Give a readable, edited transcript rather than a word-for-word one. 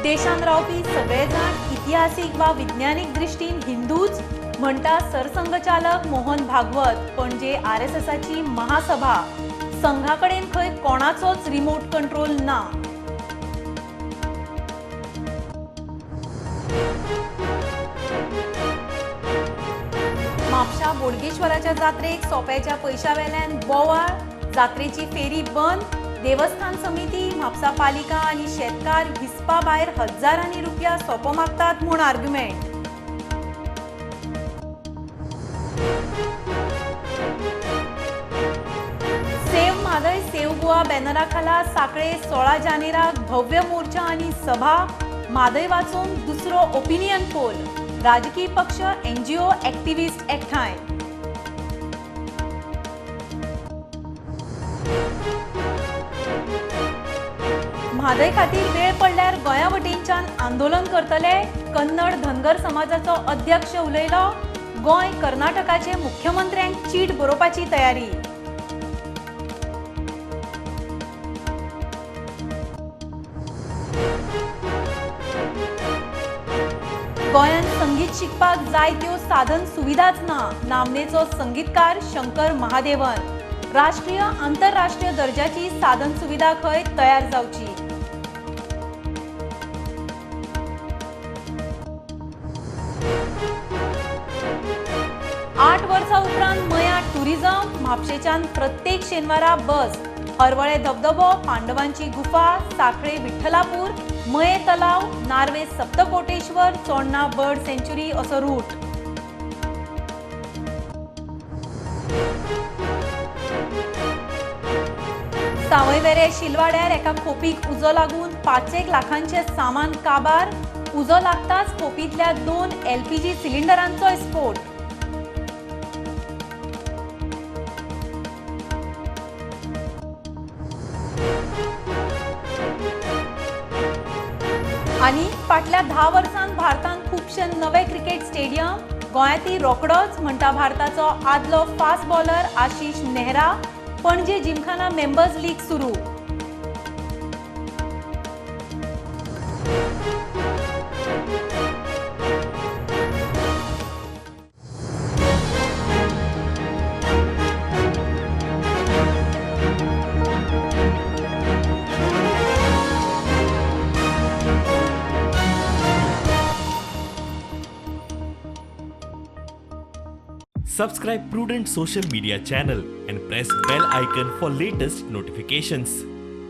देशांत रावपी सगळे जाण इतिहासीक वा विज्ञानीक दृश्टीन हिंदूच म्हणटा सरसंघचालक मोहन भागवत। पणजे आरएसएसाची महासभा, संघा कडेन खंय कोणाचोच रिमोट कंट्रोल ना। म्हापशा बोडगेश्वराच्या जात्रेक सोप्याच्या पैशा वेल्यान बोवाळ, जात्रेची फेरी बंद। देवस्थान समिती, म्हापसा पालिका आनी शेतकार हिसपा भायर हजारांनी रुपया सोपो मागतात म्हूण argument. Save Mhadei save Goa बॅनरा खाला साखळे 16 जानेराक भव्य मोर्चा आनी सभा। म्हादय वाचूंक दुसरो ओपिनियन पोल, राजकीय पक्ष, एनजीओ, एक्टिविस्ट एकठांय। म्हादय खातीर वेळ पडल्यार गोंया वटेनच्यान आंदोलन करतले, कन्नड धनगर समाजाचो अध्यक्ष उलयलो। गोंय कर्नाटकाचे मुख्यमंत्र्यांक चीट बरोवपाची तयारी। गोंयांत संगीत शिकपाक जाय त्यो साधन सुविधाच ना, नामनेचो संगीतकार शंकर महादेवन। राष्ट्रीय आंतरराष्ट्रीय दर्जाची साधन सुविधा खंय तयार जावची। आठ वर्सां उपरांत मया टुरिझम, म्हापशेच्यान प्रत्येक शेनवारा बस। हरवळे धबधबो, पांडवांची गुफा, साखळे विठ्ठलापूर, मये तलाव, नार्वे सप्तकोटेश्वर, चोडणा बर्ड सेंच्युरी असो रूट। सावयवेरे शिलवाड्यार एका खोपीक उजो लागून 5 लाखांचे सामान काबार। उजो लागताच खोपींतल्या 2 एलपीजी सिलिंडरांचो स्फोट। आनी फाटल्या 10 वर्सांत भारतांत खुबशे नवे क्रिकेट स्टेडियम, गोंयांतय रोखडोच म्हणटा भारताचो आदलो fast bowler Ashish Nehra. Panaji Gymkhana members league सुरू। Subscribe Prudent Social Media channel and press bell icon for latest notifications.